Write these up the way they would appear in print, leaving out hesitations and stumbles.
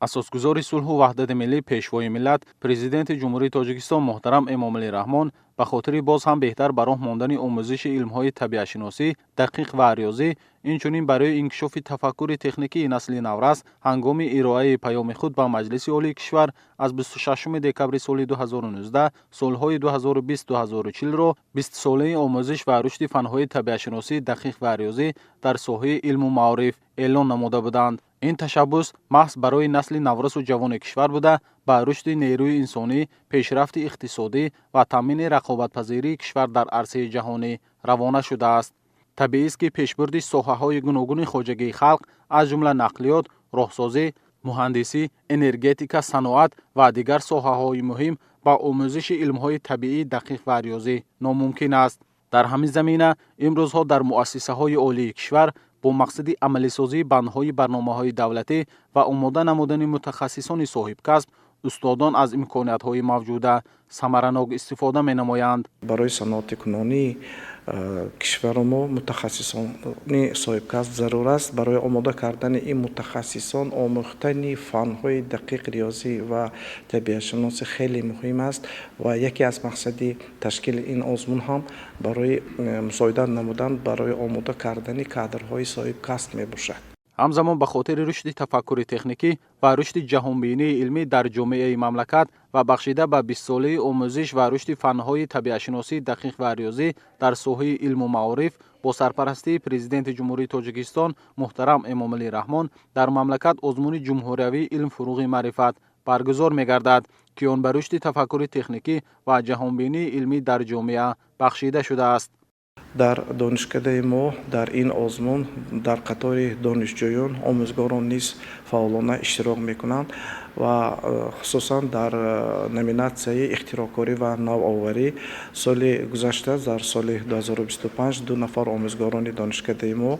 Асосгузори сулҳу ваҳдати миллӣ, Пешвои миллат, Президенти Ҷумҳурии Тоҷикистон муҳтарам Эмомалӣ Раҳмон ба хотири боз ҳам беҳтар ба роҳ мондани омӯзиши илмҳои табиатшиносӣ, дақиқ ва риёзӣ, инчунин барои инкишофи тафаккури техникии насли наврас, ҳангоми ироаи паёми худ ба Маҷлиси Олии кишвар аз 26 декабри соли 2019 солҳои 2020-2040-ро бистсолаи омӯзиш ва рушди фанҳои табиатшиносӣ, дақиқ ва риёзӣ дар соҳаи илму маориф эълон намуда буданд. Ин ташаббус маҳз барои насли наврасу ҷавони кишвар буда, ба рушди нерӯи инсонӣ, пешрафти иқтисодӣ ва таъмини рақобатпазирии кишвар дар арсаи ҷаҳонӣ равона шудааст. Табиист, ки пешбурди соҳаҳои гуногуни хоҷагии халқ, аз ҷумла нақлиёт, роҳсозӣ, муҳандисӣ, энергетика, саноат ва дигар соҳаҳои муҳим ба омӯзиши илмҳои табиӣ, дақиқ ва риёзӣ номумкин аст. Дар ҳамин замина имрӯзҳо дар муассисаҳои олии кишвар бо мақсади амалисозии бандҳои барномаҳои давлатӣ ва омода намудани мутахассисони соҳибкасб, устодон аз имкониятҳои мавҷуда самаранок истифода менамоянд. Барои саноатикунонии кишвари мо мутахассисони соҳибкасб зарур аст. Барои омода кардани ин мутахассисон омӯхтани фанҳои дақиқ, риёзӣ ва табиатшиносӣ хеле муҳим аст ва яке аз мақсади ташкили ин озмун ҳам барои мусоидат намудан барои омода кардани кадрҳои соҳибкасб мебошад. Ҳамзамон, ба хотири рушди тафаккури техникӣ ва рушди ҷаҳонбинии илмӣ дар ҷомеаи мамлакат ва бахшида ба бистсолаи омӯзиш ва рушди фанҳои табиатшиносӣ, дақиқ ва риёзӣ дар соҳаи илму маориф бо сарпарастии Президенти Ҷумҳурии Тоҷикистон муҳтарам Эмомалӣ Раҳмон дар мамлакат озмуни ҷумҳуриявии «Илм фуруғи маърифат» баргузор мегардад, ки он ба рушди тафаккури техникӣ ва ҷаҳонбинии илмӣ дар ҷомеа бахшида шудааст. Дар донишкадаи мо дар ин озмун дар қатори донишҷӯён омӯзгорон низ фаъолона иштирок мекунанд ва хусусан дар номинатсияи ихтироъкорӣ ва навоварӣ соли гузашта, дар соли 2025, ду нафар омӯзгорони донишкадаи мо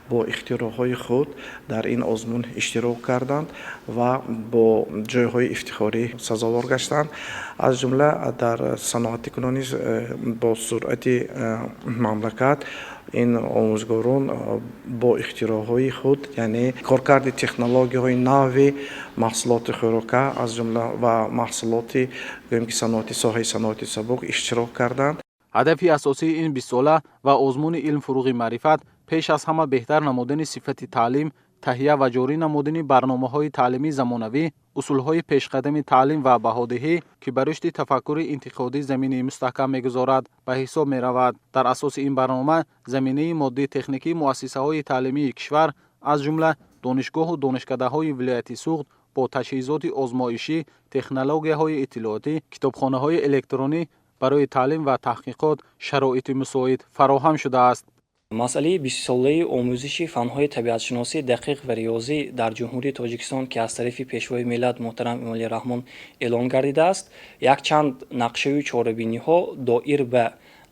бо ихтироъҳои худ дар ин озмун иштирок карданд ва бо ҷойҳои ифтихорӣ сазовор гаштанд. Аз ҷумла дар саноатикунонӣ бо суръати мамлакат ин омӯзгорон бо ихтироъҳои худ, яъне коркарди технологияҳои нави маҳсулоти хӯрока, аз ҷумла ва маҳсулоти, гӯем ки, саноати, соҳаи саноати сабук иштирок карданд. Ҳадафи асосии ин бистсола ва озмуни «Илм фуруғи маърифат» пеш аз ҳама беҳтар намудани сифати таълим, таҳия ва ҷорӣ намудани барномаҳои таълимии замонавӣ, усулҳои пешқадами таълим ва баҳодиҳӣ, ки ба рушди тафаккури интиқодӣ заминаи мустаҳкам мегузорад, ба ҳисоб меравад. Дар асоси ин барнома заминаи моддии техникии муассисаҳои таълимии кишвар, аз ҷумла донишгоҳу донишкадаҳои вилояти Суғд, бо таҷҳизоти озмоишӣ, технологияҳои иттилоотӣ, китобхонаҳои электронӣ барои таълим ва таҳқиқот шароити мусоид фароҳам шудааст. Масъалаи бистсолаи омӯзиши фанҳои табиатшиносӣ, дақиқ ва риёзӣ дар Ҷумҳурии Тоҷикистон, ки аз тарафи Пешвои миллат муҳтарам Эмомалӣ Раҳмон эълон гардидааст, якчанд нақшаю чорабиниҳо доир ба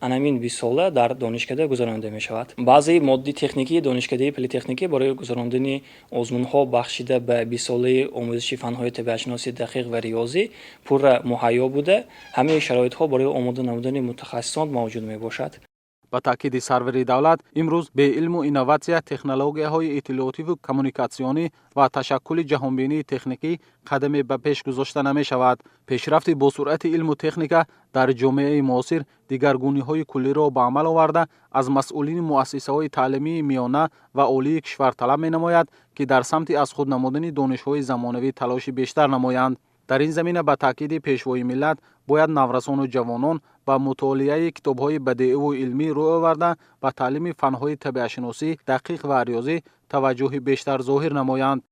анамин бистсола дар донишкада гузаронида мешавад. Баъзеи моддии техникии донишкадаи политехникӣ барои гузарондани озмунҳо, бахшида ба бистсолаи омӯзиши фанҳои табиатшиносӣ, дақиқ ва риёзӣ, пурра муҳайё буда, ҳамаи шароитҳо барои омода намудани мутахассисон мавҷуд мебошад. Ба таъкиди сарвари давлат, имрӯз бе илму инноватсия, технологияҳои иттилоотиву коммуникатсионӣ ва ташаккули ҷаҳонбинии техникӣ қадаме ба пеш гузошта намешавад. Пешрафти босуръати илму техника дар ҷомеаи муосир дигаргуниҳои куллиро ба амал оварда, аз масъулини муассисаҳои таълимии миёна ва олии кишвар талаб менамояд, ки дар самти аз худ намудани донишҳои замонавӣ талоши бештар намоянд. Дар ин замина, ба таъкиди Пешвои миллат, бояд наврасону ҷавонон ба мутолиаи китобҳои бадеиву илмӣ рӯ оварда, ба таълими фанҳои табиатшиносӣ, дақиқ ва риёзӣ таваҷҷӯҳи бештар зоҳир намоянд.